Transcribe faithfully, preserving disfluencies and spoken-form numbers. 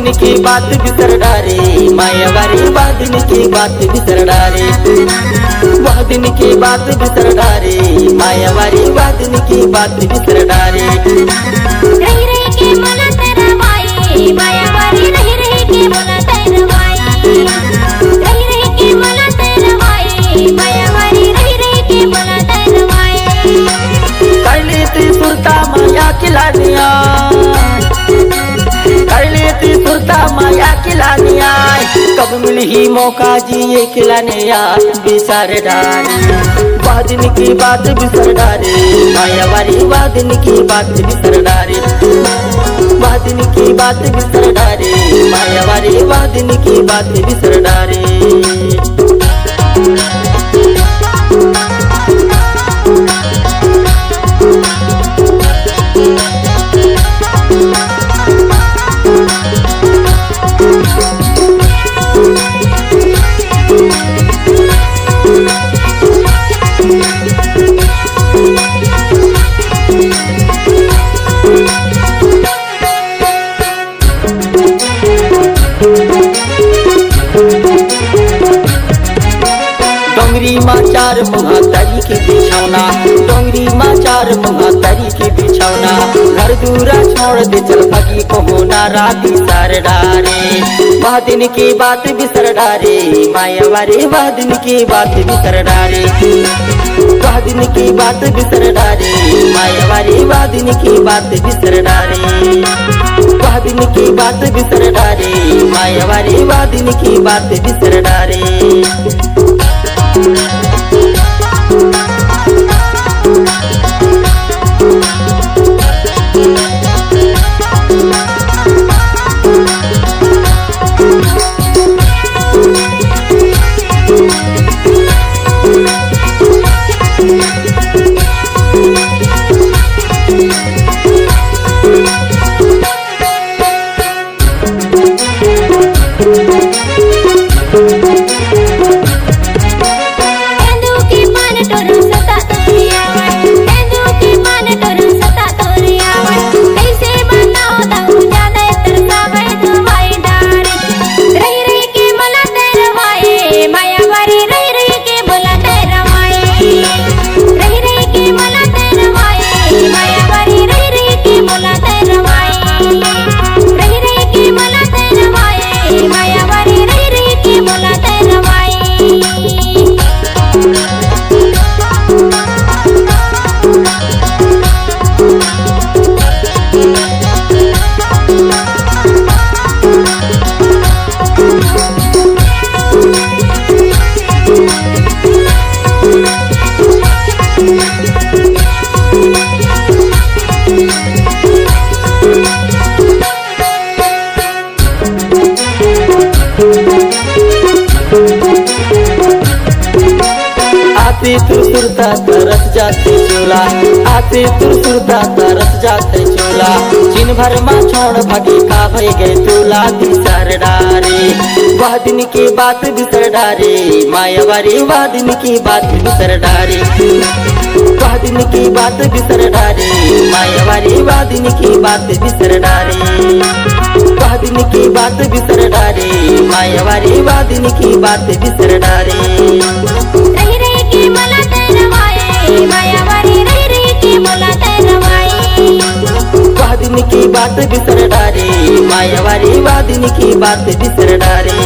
दिन की बात बिसर डारे, मायावारी वह दिन की बात बिसर डारे। वह दिन की बात बिसर डारे, मायावारी वह दिन की बात बिसर डारे। रही रही के मोला तेरा माई, मायावारी रही रही के मोला तेरा माई। रही रही के मोला तेरा माई, मायावारी रही रही के मोला तेरा माई। कर लेती सुरता माया किलानिया, कर लेती सुरता माया किलानिया। कब मिलही मौका जिए किलानिया, बिसर डारे। वह दिन की बात बिसर डारे, मायावारी वह दिन की बात बिसर डारे। वह दिन की बात बिसर डारे, मायावारी वह दिन की बात बिसर डारे। डोंगरी मा चार मुहा तरी के बिछौना, डोंगरी मा चार मुहा तरी के बिछौना। घर दूरा छोड़ दे चल भागी कोहना, राती सर डारे। वह दिन की बात बिसर डारे, मायावारी वह दिन की बात बिसर डारे। वह दिन की बात बिसर डारे, मायावारी वह दिन की बात बिसर डारे। वह दिन की बात बिसर डारे, मायावारी वह दिन की बात बिसर डारे। आते तुर सुरता तरस जाते चोला, आते तुर सुरता तरस जाते चोला। जिन भर मा छोड़ भागी का भई गए तोला, बिसर डारे। वह दिन की बात बिसर डारे, मायावारी वह दिन की बात बिसर डारे। वह दिन की बात बिसर डारे, मायावारी वह दिन की बात बिसर डारे। वह दिन की बात बिसर डारे, मायावारी वह दिन की बात बिसर डारे। रही रही के मोला तेरा माए, मायावारी रही रही के मोला तेरा माए। वह दिन की बात बिसर डारे, मायावारी वह दिन की बात बिसर डारे।